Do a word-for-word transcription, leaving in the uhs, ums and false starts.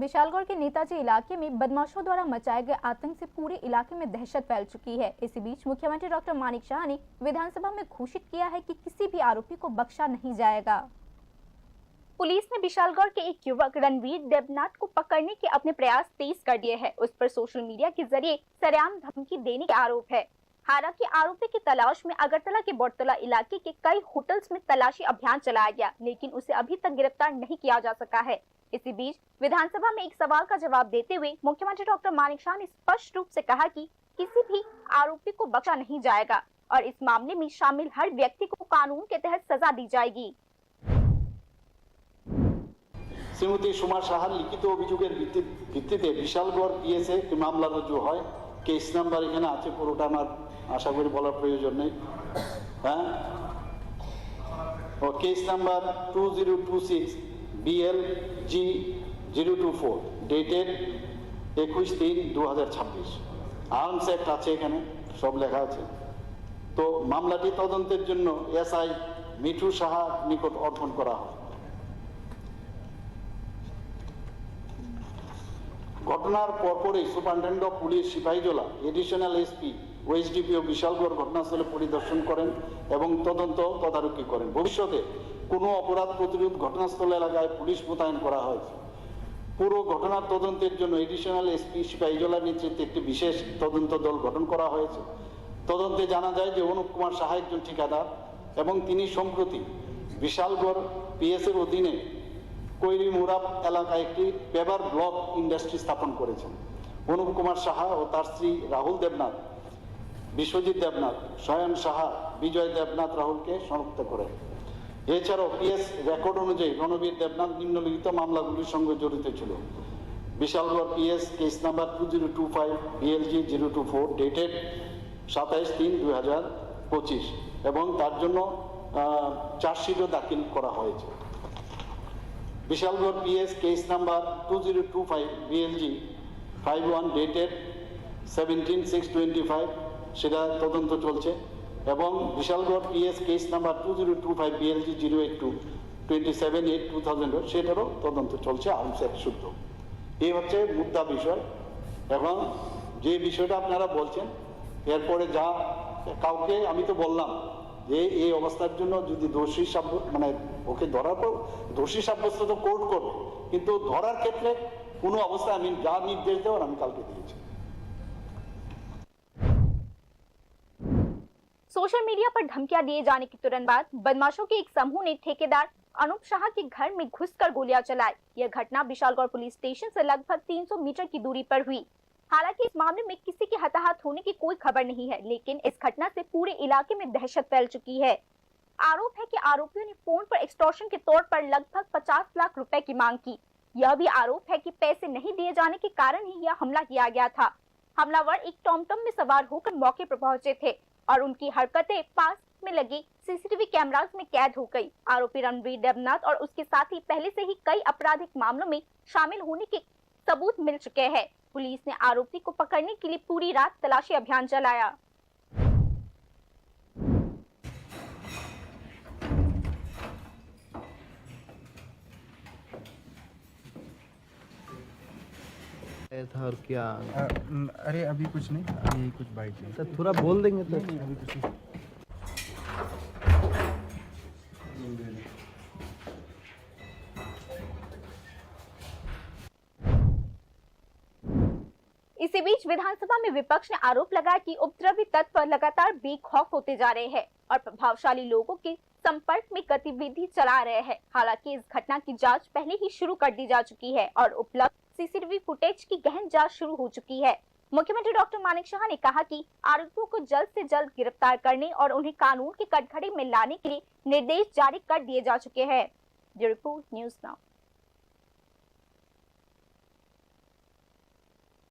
विशालगढ़ के नेताजी इलाके में बदमाशों द्वारा मचाए गए आतंक से पूरे इलाके में दहशत फैल चुकी है। इसी बीच मुख्यमंत्री डॉक्टर मानिक शाह ने विधानसभा में घोषित किया है कि किसी भी आरोपी को बख्शा नहीं जाएगा। पुलिस ने विशालगढ़ के एक युवक रणवीर देवनाथ को पकड़ने के अपने प्रयास तेज कर दिए हैं। उस पर सोशल मीडिया के जरिए सरेआम धमकी देने के आरोप है। हालांकि आरोपी की तलाश में अगरतला के बरतला इलाके के कई होटल्स में तलाशी अभियान चलाया गया, लेकिन उसे अभी तक गिरफ्तार नहीं किया जा सका है। इसी बीच विधानसभा में एक सवाल का जवाब देते हुए मुख्यमंत्री डॉक्टर मानिक शाह ने स्पष्ट रूप से कहा कि किसी भी आरोपी को बख्शा नहीं जाएगा और इस मामले में शामिल हर व्यक्ति को कानून के तहत सजा दी जाएगी। শ্রীমতী সুমা সাহার লিখিত অভিযোগের ভিত্তি- ভিত্তিতে বিশালগড় পিএসএ একটি মামলা রুজু হয়। কেস নাম্বার এখানে আছে, পুরোটা আমার আশা করি বলার প্রয়োজন নেই। হ্যাঁ, ও case number two zero two six BL G zero two four, dated একুশ তিন দু হাজার ছাব্বিশ। আর্মস অ্যাক্ট আছে এখানে, সব লেখা আছে। তো মামলাটি তদন্তের জন্য এসআই মিঠু সাহা নিকট অর্পণ করা হয়। ঘটনার পরপরই superintendent of police Sepahijala, additional SP ও এসডিপিও বিশালগড় ঘটনাস্থলে পরিদর্শন করেন এবং তদন্ত তদারকি করেন। ভবিষ্যতে কোনো অপরাধ প্রতিরোধ ঘটনাস্থল এলাকায় পুলিশ মোতায়েন করা হয়েছে। পুরো ঘটনার তদন্তের জন্য এডিশনাল এসপি সিপাহীজলার নেতৃত্বে একটি বিশেষ তদন্ত দল গঠন করা হয়েছে। তদন্তে জানা যায় যে অনুপ কুমার সাহা একজন ঠিকাদার এবং তিনি সম্প্রতি বিশালগড় পিএস এর অধীনে কৈরিমুরাপ এলাকায় একটি পেপার ব্লক ইন্ডাস্ট্রি স্থাপন করেছেন। অনুপ কুমার সাহা ও তার স্ত্রী রাহুল দেবনাথ, বিশ্বজিৎ দেবনাথ, স্বয়ন সাহা, বিজয় দেবনাথ রাহুলকে শনাক্ত করেন। এছাড়াও পিএস রেকর্ড অনুযায়ী রণবীর দেবনাথ নিম্নলিখিত মামলাগুলির সঙ্গে জড়িত ছিল: Bishalgarh PS case number two zero two five BLG zero two four, dated সাতাইশ তিন দুই হাজার পঁচিশ, এবং তার জন্য চার্জশিটও দাখিল করা হয়েছে। Bishalgarh PS case number two zero two five BLG five one, dated seventeen six twenty five, সেটা তদন্ত চলছে। এবং Bishalgarh PS case number two zero two five BLG zero eight two twenty seven eight two thousand, সেটারও তদন্ত চলছে arms act শুদ্ধ। এই হচ্ছে মুদ্রা বিষয়। এবং যে বিষয়টা আপনারা বলছেন, এরপরে যা কাউকে, আমি তো বললাম যে এই অবস্থার জন্য যদি দোষী সাব্যস্ত, মানে ওকে ধরার পর দোষী সাব্যস্ত তো কোর্ট করবে, কিন্তু ধরার ক্ষেত্রে কোনো অবস্থায় আমি যা নির্দেশ দেওয়ার আমি কালকে দিয়েছি। सोशल मीडिया पर धमकियां दिए जाने के तुरंत बाद बदमाशों के एक समूह ने ठेकेदार अनूप शाह के घर में घुसकर गोलियां चलाई। यह घटना विशालगढ़ पुलिस स्टेशन से लगभग तीन सौ मीटर की दूरी पर हुई। हालांकि इस मामले में किसी के हताहत होने की कोई खबर नहीं है, लेकिन इस घटना से पूरे इलाके में दहशत फैल चुकी है। आरोप है कि आरोपियों ने फोन पर एक्सटॉर्शन के तौर पर लगभग पचास लाख रुपए की मांग की। यह भी आरोप है कि पैसे नहीं दिए जाने के कारण ही यह हमला किया गया था। हमलावर एक टॉमटॉम में सवार होकर मौके पर पहुंचे थे और उनकी हरकतें पास में लगी सीसीटीवी कैमरास में कैद हो गई। आरोपी रणवीर देवनाथ और उसके साथी पहले से ही कई आपराधिक मामलों में शामिल होने के सबूत मिल चुके हैं। पुलिस ने आरोपी को पकड़ने के लिए पूरी रात तलाशी अभियान चलाया। आया था और क्या? अ, न- अरे, अभी कुछ नहीं, अभी कुछ बाइट नहीं। तो थोड़ा बोल देंगे तो नहीं, नहीं, अभी कुछ नहीं। इसी बीच विधानसभा में विपक्ष ने आरोप लगाया कि उपद्रवी तत्व लगातार बेखौफ होते जा रहे हैं और प्रभावशाली लोगों के संपर्क में गतिविधि चला रहे हैं। हालांकि इस घटना की जांच पहले ही शुरू कर दी जा चुकी है और उपलब्ध सीसीटीवी फुटेज की गहन जांच शुरू हो चुकी है। मुख्यमंत्री डॉक्टर मानिक शाह ने कहा कि आरोपियों को जल्द से जल्द गिरफ्तार करने और उन्हें कानून के कटघरे में लाने के लिए निर्देश जारी कर दिए जा चुके हैं। Bureau report, news now.